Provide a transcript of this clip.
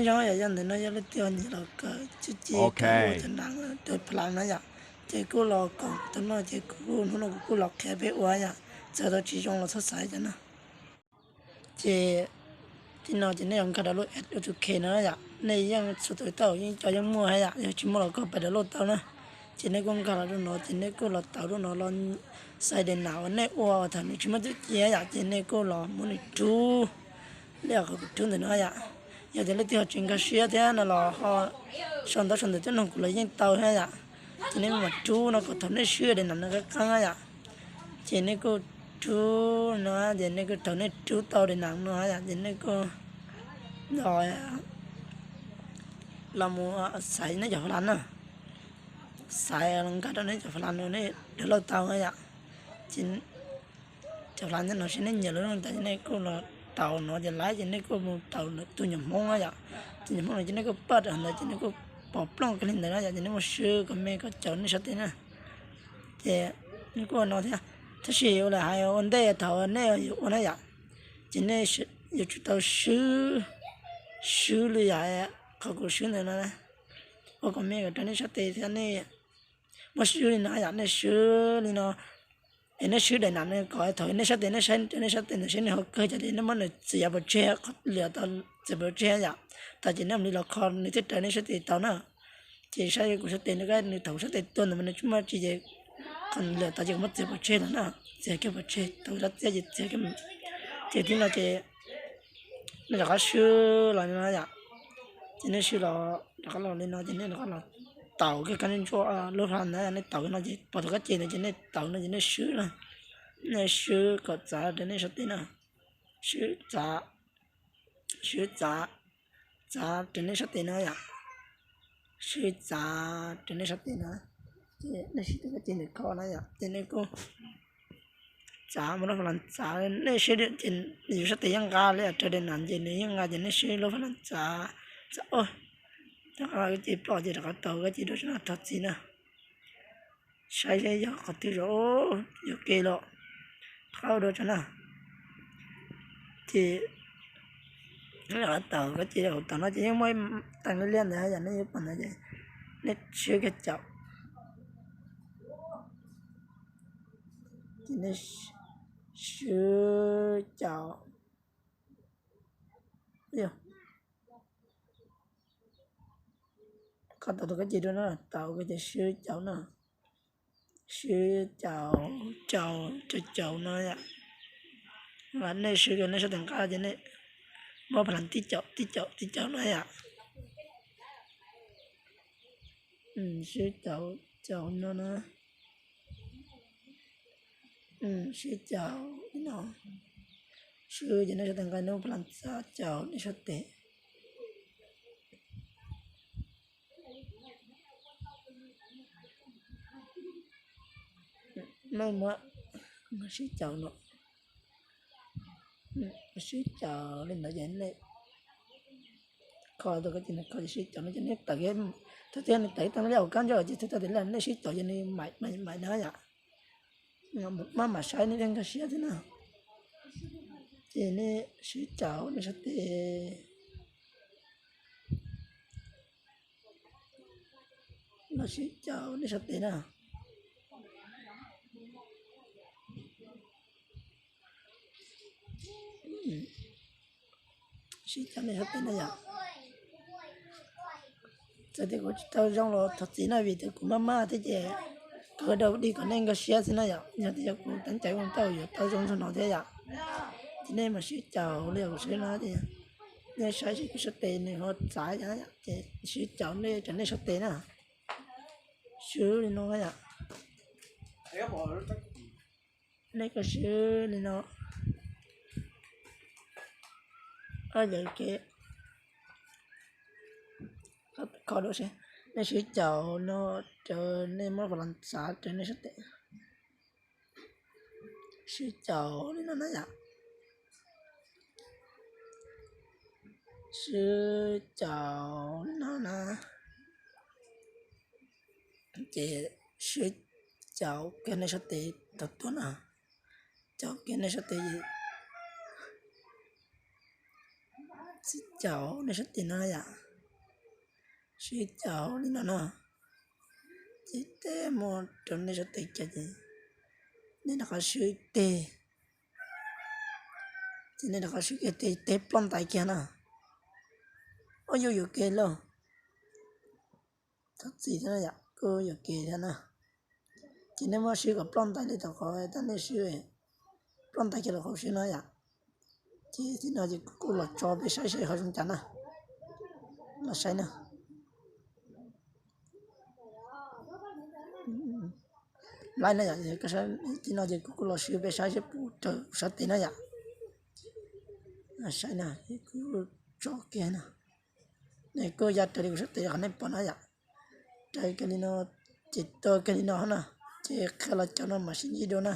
Yog ntawm no yog leej twg ho nyiam los kawm txuj ci kawm ua cov nas rau plas na yom, ces kuj los koom tau no ces kuv hnub no kuv kuj los qhia peb ua yom, txawm tau tsis zoo los txhob xav cov no. Ces tib no ces nej yuav nkag download app ua tus khe no yom, nej yeej txhua tus tau yeej cov yeej muaj yom, yog tsis muaj los koj pab download tau na. Ces nej kuj nkag los rau no ces nej kuj los tau rau no los xaiv daim nas uas nej ua uas thaum nws tsis muaj txuj ci yom, ces nej kuj los muab nws rub li qhov kuv rub ntawm no yom. Yog tias leej twg ho tsis nkag siab thiab no los ho sau ntaub sau ntawv tuaj nug kuv los yeej tau thiab yom. Ces nej mam rub no kom thaum nej swb daim nas no qab qeeb yom, ces nej kuj rub no, ces nej kuj thaum nej rub tau daim nas no yom, ces nej kuj los, los mus xaiv nej cov fas las na, xaiv los nkag rau nej cov fas las no nej download tau yom. Ces cov fas las no seb nej nyiam lawm no tas ces nej kuj los taus no ces laiv ces nej kuj mus taus tus nyuam Hmoob yom. Tus nyuam Hmoob no ces nej kuj pab rau ntawd ces nej kuj pom plooj kiag li ntawd na yom, ces nej mus swb kom me kom caum nej sab tes na. Ces nej kuj ua no thiab, tab sis ua li hais ua ntej thaum nej yuav ua na yom, ces nej yuav tsum tau swb, swb li yam qhov kuv swb ntawd no, ua kom me kom rau nej sab tes thiab nej muab swb li no yom, nej swb li no. Es nej swb daim nas no kom thaum nej sab tes nej saib rau nej sab tes ntawd seb nws ho kawg cas li, nej muab nws txiav pov tseg, qhov lwm tau txiav pov tseg yom, tas ces nej mam li los kho nws thiaj raws nej sab tes tau na. Ces saib kuv sab tes no, nws thaum kuv sab tes tuaj ntawd mas nws tsis muaj tsi ces qhov lwm tau ces kuv muab txiav pov tseg lawm na. Txiav kiag pov tseg, tau rab txiab ces txiav kiag. Ces tib no ces nej rov qab swb los li no yom. Ces nej swb los rov qab los li no ces nej rov qab los taus kiag kab ntsuab lub fas ntawd, nej taus no ces pom tus kab ces ntawd ces nej taus no ces nej swb na. Nej swb kom txav rau nej sab tes na. Swb txav, swb txav, txav rau nej sab tes no yom. Swb txav rau nej sab tes no, ces nej swb tus kab ces ntawm kho na yom, ces nej kuj txav mus lub fas las txav, nej swb ces yus sab tes yeej nqa li raws daim nas ces nws yeej nqa ces nej swb lub fas las txav, txav, rov qab ces ploj ces rov qab taus kab ces dua tso na, thov txim na. Saib seb yog qhov twg zoo, yog ke los rov qab ua dua tso na. Ces rov qab taus kab ces hauv tom no ces yeej muaj ib teev liab liab ntawd yom, nej yuav pom ntawd ces nej swb kiag caum, ces nej swb caum, kho tau tus kab ces dua no, taus kab ces swb caum no, swb caum, caum, caum, caum no yom. Nej swb rau nej sab tes nqa ces nej muab fas las tib caum tib caum tib caum no yom. Swb caum, caum no na. Swb caum li no, swb ces nej sab tes nqa, nej muab fas las txav caum nej sab tes. Nej muab, swb caum no, swb caum li ntawd ces nej kho tau kab ces nws kho ces swb caum no ces nej tawm, thaum twg nws tawm tau li hauv kab ntsuab ces thaum twg tias nej swb caum ces nws mam, mam, mam na yom. Maj mam saib nej thiaj nkag siab thiab na. Ces nej swb caum nej sab tes, los swb caum nej sab tes na. Swb caum nej sab tes na yom. Txawm tias kuv tsis tau zoo los thov txim na, vim tias kuv maj maj thiab ces kuv ua dau dig kom nej nkag siab xwb na yom. Yog tias yog kuv teeb cai ua tau yuav tau zoo zoo no thiab yom. Ces nej mam swb caum li kuv swb no ces nej saib seb kuv sab tes nws ho txav cas, ces swb caum nej, caum nej sab tes na. Swb li no yom. Nej koj swb li no. Yog ke, kho dua seb, nej swb caum no, caum, nej muab fas las txav rau nej sab tes. Swb caum li no na yom. Swb caum li no na. Ces swb caum kiag nej sab tes tau tuaj na. Caum kiag nej sab tes, Txij caum nej sab tes no yom, swb caum li no no, ces teb mus rau nej sab tes kiag ces nej rov qab swb teg, ces nej rov qab swb kiag tes, teg ploj ntais kiag na. Ob, yuam kev lauj. Thov txim thiab yom, kuj yuam kev thiab na. Ces nej muab swb kom ploj ntais li tau qhov tab nej swb ploj ntais kiag los qhov swb no yom. Ces tib no ces kuv kuj los tso peb saib seb ho zoo cas na. Los saib na. Laib na yom, tib no ces kuv kuj los swb peb saib seb puas raws kuv sab tes na yom. Saib na, kuv tso kiag na. Kuj ya raws li kuv sab tes qhov nej pom na yom. Raws kiag li no, ces tau kiag li no na, ces qhia los cov no mam sib ntsib dua na.